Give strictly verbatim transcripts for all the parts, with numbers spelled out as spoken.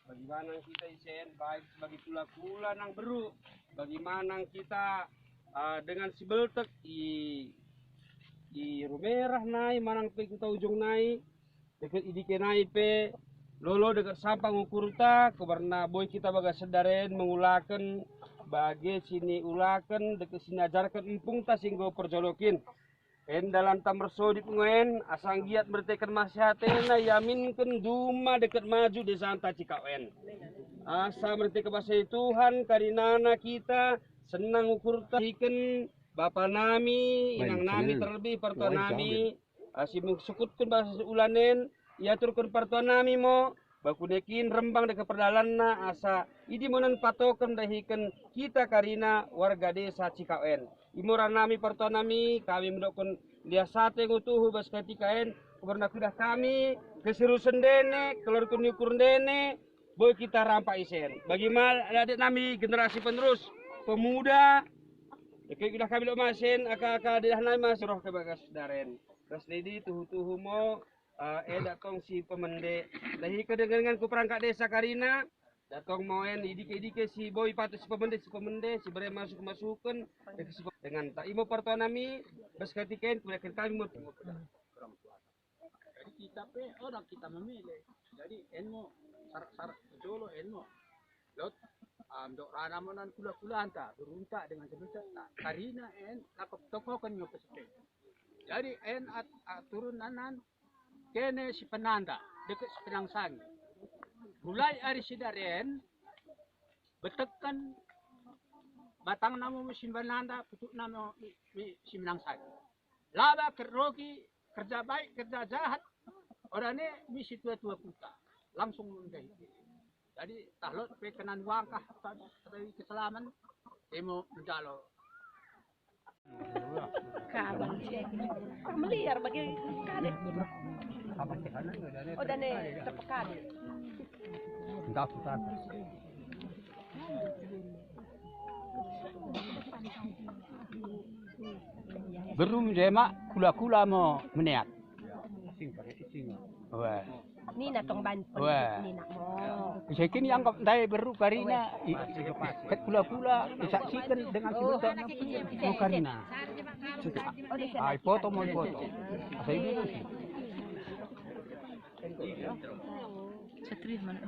Bagi manang kita isen, baik sebagai kula-kula nang berru, bagi manang kita, eh, dengan sibeltek i, i Rumerah nai, manang pe kuta ujung nai, dekket i dike nai pe, lolo dekket sampang ukurta, kumerna boi kita bagas sedaren mengulaken bage siniulaken dekket siniajarken empungta si enggo perjolo kin. En dalanta mersodip ngo en, asa nggiat merteken masih atena iaminken duma dekket maju desanta Cikau en. Asa merteken masih Tuhan karinana kita, senang ukurta iken bapa nami, inang nami, terlebih partua nami, asa mengsukutken bas ulan en, iaturken partua nami mo, bakune kin rembang dekket perdalanna, asa idi mo nen patoken dahiken kita karina warga desa Cikau en. Imo ra nami partua nami, kami mendokken lias ate ngo tuhu bas katika en, kumerna kuidah kami, keserusen ndene, kelorken ni ukur ndene, boi kita rampak isen. Bagi ma adik nami generasi penerus, pemuda, dekket kuidah kami lot masen, aka-aka daerah nai masih roh ke bagas daren. Ras nidi tuhu-tuhu mo, eh, eh, dak tong si pemende. Dahiken dengan-dengan ku perangkat desa karina, dak tong mo en idike-idike si boi patut si pemende, si pemende, si bere masuk-masuken, dengan ta imo partua nami, bas katika en, kudaken kami mo. Jadi kita pe, orang kita memilih. Jadi en mo, syarat-syarat jolo en mo. Lot, am, dok rana mo nan kula-kulanta, berunta dengan sebelta. Karina en, lakop tokoken ngo peseken. Jadi en at, aturun nanan, kene si penanda, dekket si penangsangi. Mulai ari sidaren, betekken, batangna mo si penanda, pucukna mo mi, mi si menangsangi. Laba kerrogi, kerja baik, kerja jahat, oda ne mi si tua-tua kuta. Langsung mendahi. Jadi, tah lot pe kenan wangkah, tadi keselamen, imo menjalo. Kaban. Meliar bagi kade. Oda ne tepekade. Entah, entah. Berru menje mak kula-kula mo meneat. Weh. Nina tong ban. Weh. Nina mo. Ise kin ianggap ndai berru karina, i, ket kula-kula, isaksiken dengan si betok mo karina. Ai, foto mo, foto. Asa ibu si. Satria mana?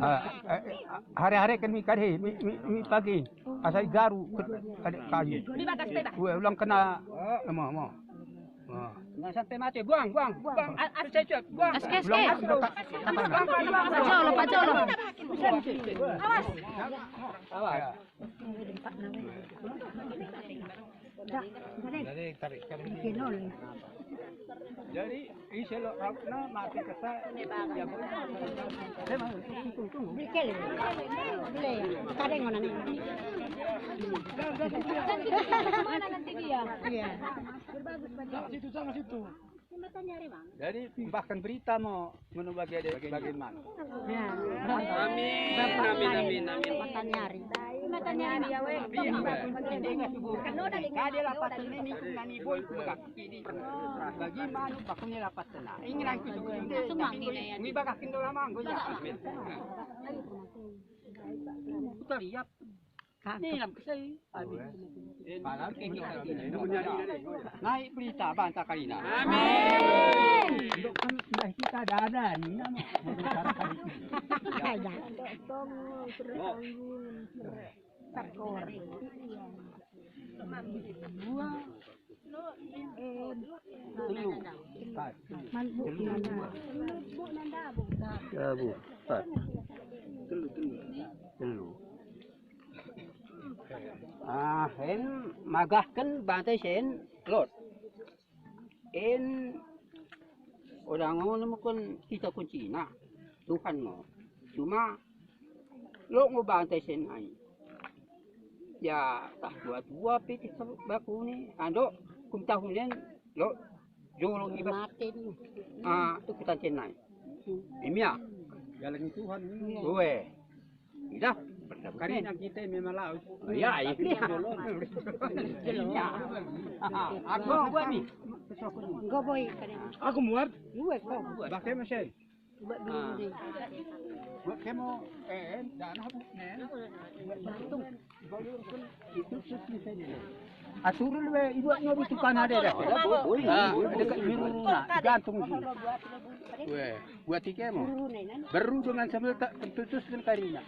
Ah, eh, eh, hare-hare ken mi kade, mi, mi, mi pagi. Asa igaru ket adik kami. Weh, ulang kena, emo, emo. Wah. Nggak sampai mati, buang, buang, buang. As, as, buang. Aske, aske. Ulang, ulang. Pak Jolo, Pak Jolo. Awas. Awas. Ya. Jadi, tarik, tarik. Jadi, ise lot rautna mati kesa, ya, boleh. Tunggu, tunggu. Beli kele. Beli. Kadeng mana nih? Mana nanti dia? Iya. Jangan situ, jangan situ. Jadi, bahkan berita mo. Ngono bage de, bage man. Ya. Amin, amin, amin, amin. Matanyari. Matanyari. Kade lapaten ini, nani boi, begak ini. Bagi manu, bakune lapaten. Ingenan ku suku ini, mi bagak indo lamang, goya. Amin. Putar, iya. Ni lam kesai. Naik berita banta karina. Amin. Ndok kan ndah kita dada ni nama. Dua. Tellu. Empat. Tellu. Ya, Bu. Empat. Tellu, tellu. Tellu. Ah, en magahken banta isen lot. En oda ngo nemuken kita kuncina, Tuhan ngo. Cuma lot ngo banta isen ai. Ya, tah tua-tua pe kita bakune, andok kum tahun en lot jolo ibas. Ah, tu kita isen ai. Imi ya. Jalan Tuhan ini. Weh. Idah. Karina kita memang laus. Ya, ini. Aku buat ni. Enggo boi karina. Aku muat. Luwe ko. Bake mesin. Buat dulu deh. Buat kemo, eh, dana bu, nen. Buat beruntung. Aturul we ibuat ngobi tukana deh dah. Ah, dekat Miruruna, gantung sini. Weh, buat ikemo. Berru dengan sambil tak tertutus dengan karina.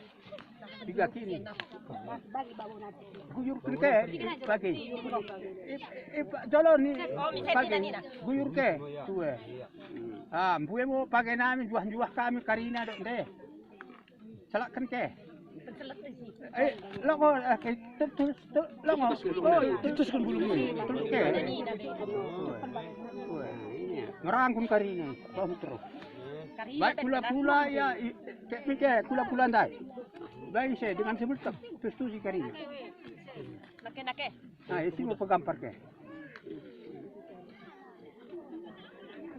Tiga kini. Guyur ke, pagi. Ip, ip, jolo ni, pagi. Guyur ke, tue. Ah, mbue mo pagi nami, juah-juah kami karina dok deh. Selakken ke. Eh, longo, eh, ke, tu, tu, tu, longo. Oh, tutusken bulumu. Tutus ke. Ngerangkun karina, paham terus. Baik kula-kula ya, i, ke, ke, kula-kula ndai. Baik saya dengan sebetek, tustusi karina. Nake, nake. Nah, isi mo pegampar ke.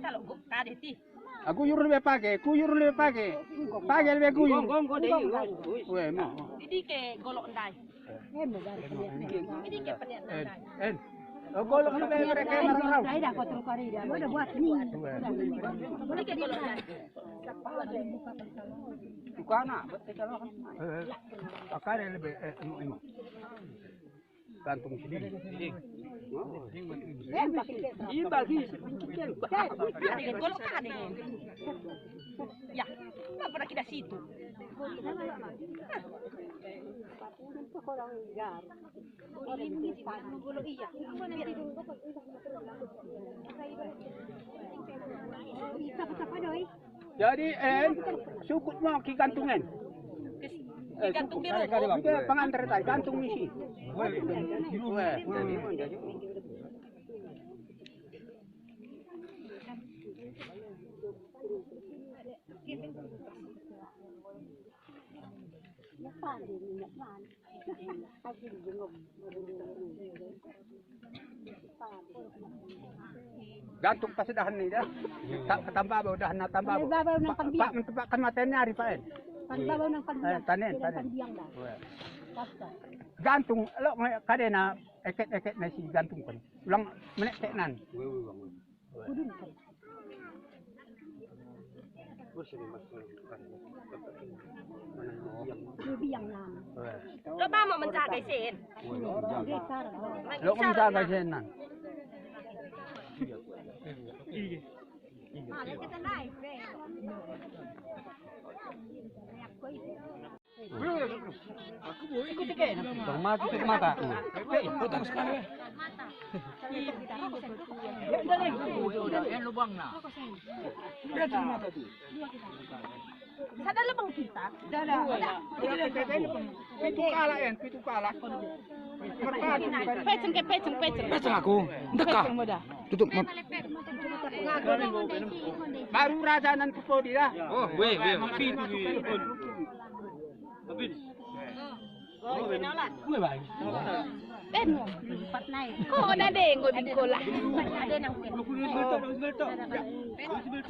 Kalau gua kade ti. Ah, guyur lebe page, guyur lebe page. Page lebe guyur. Nggo, nggo, nggo, deh, nggo. Weh, mo. Idi ke golok ndai. Idi ke peniat ndai. En, en. Oh, golok lebe mereka marang rau. Ndai dah kau terus kari dah. Udah buat ni. Weh. Idi ke golok ndai. Tukana, buat kita loh. Eh, eh. Akare lebe, eh, imo, imo. Gantung sini. Ih, bagi. Golok kade. Ya, nggak pernah kita situ. Golok iya. Kita, kita padoi. Jadi, en, sukut mo ki gantungen. Eh, sukut. Pangantar tai, gantung misi. Weh. Gantung pas dahan ni dah. Ta-, tambah bau dahan na tambah bau. Tambah bau nang pangbiang. Pak, pak, kan maten ni ari, Pak, en. Tambah bau nang pangbiang. Eh, tanen, tanen. Pangbiang dah. Weh. Gantung, lo nge-, kadena eket-eket na si gantung kan. Ulang menek tek nan. Kudun kan. Biang nan. Lo mamo menjaga isin. Lo menjaga isin nan. Ada kita naik, deh. Tutup mata, tutup mata. Sada lebeng kita. Pitu kalak, en, pitu kalak. Peceng ke, peceng, peceng. Peceng aku. Ndeka. Peceng mo dah. Tutup mata. Baru raja nan ku podi dah. Oh, weh, weh. Ben, empat nai. Ko na deng ko di kola. Ada nang.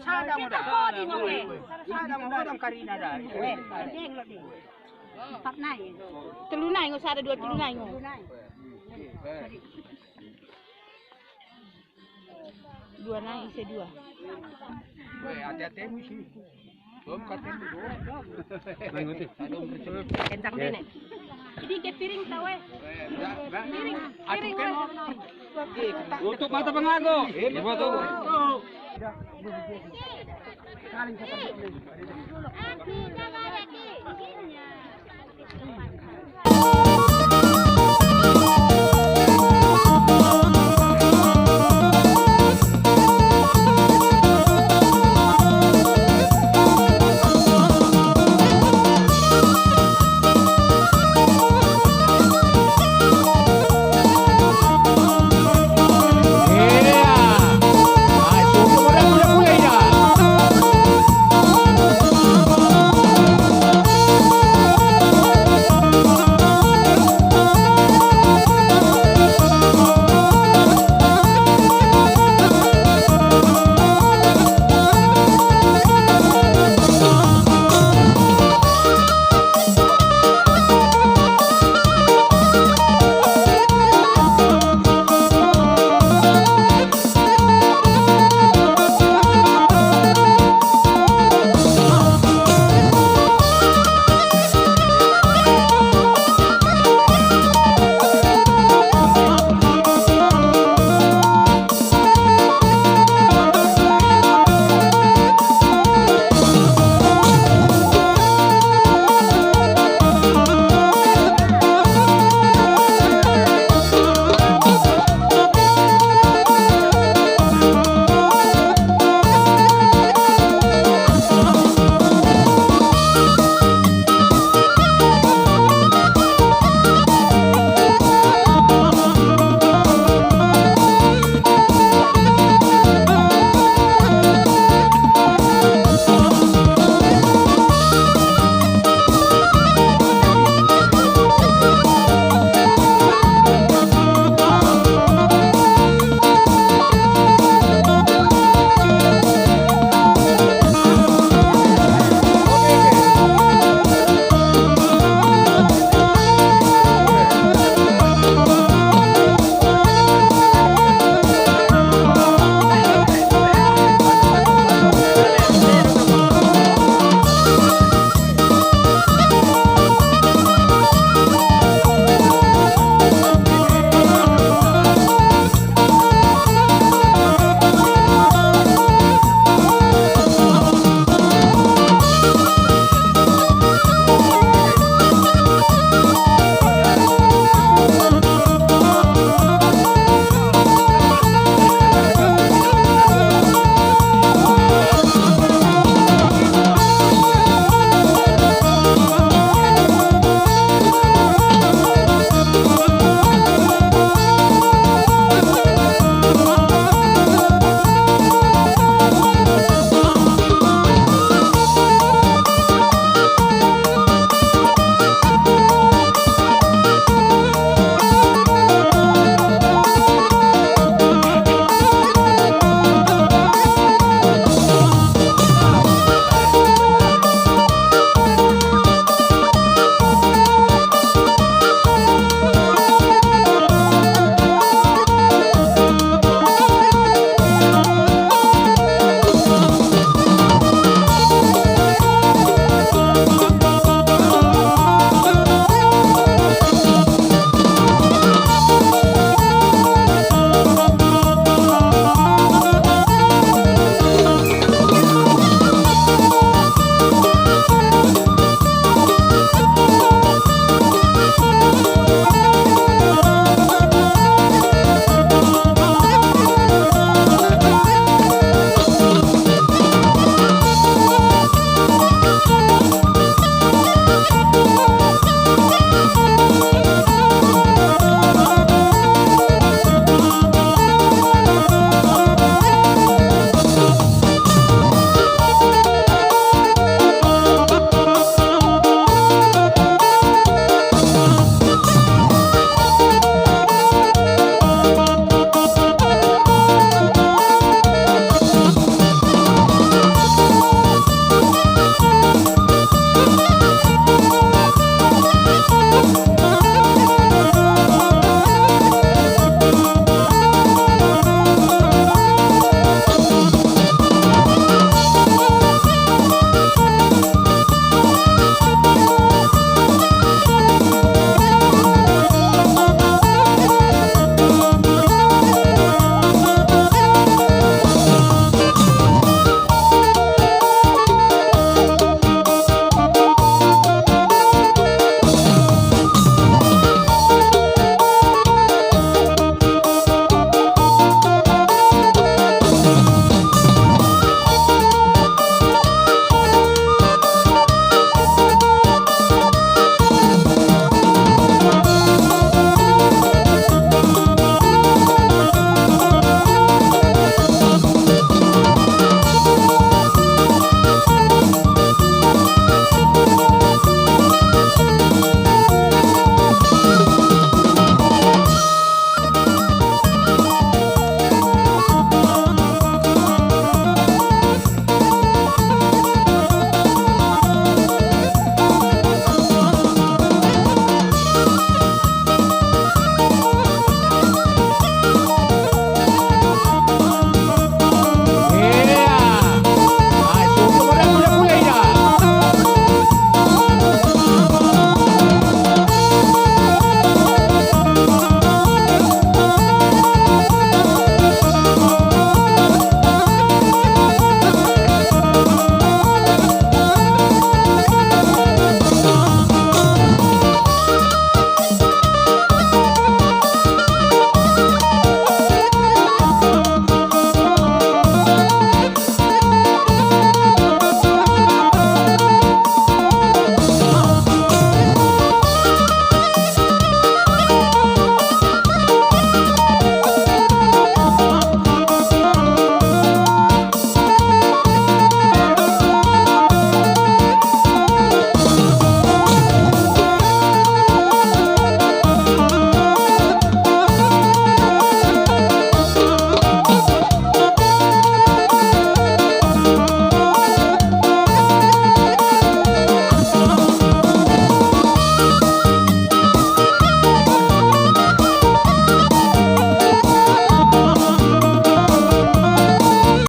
Sada mo dah. Sada mo dah karina dah. Empat nai. Tellu nai ngo sada dua tellu nai ngo. Dua nai ise dua. Weh, ate-atemu isi. Bom katemu do. Kencang dene. Idi ke piring ta weh. Piring. Piring weh. Tutup mata pengago. Aku jangan lagi.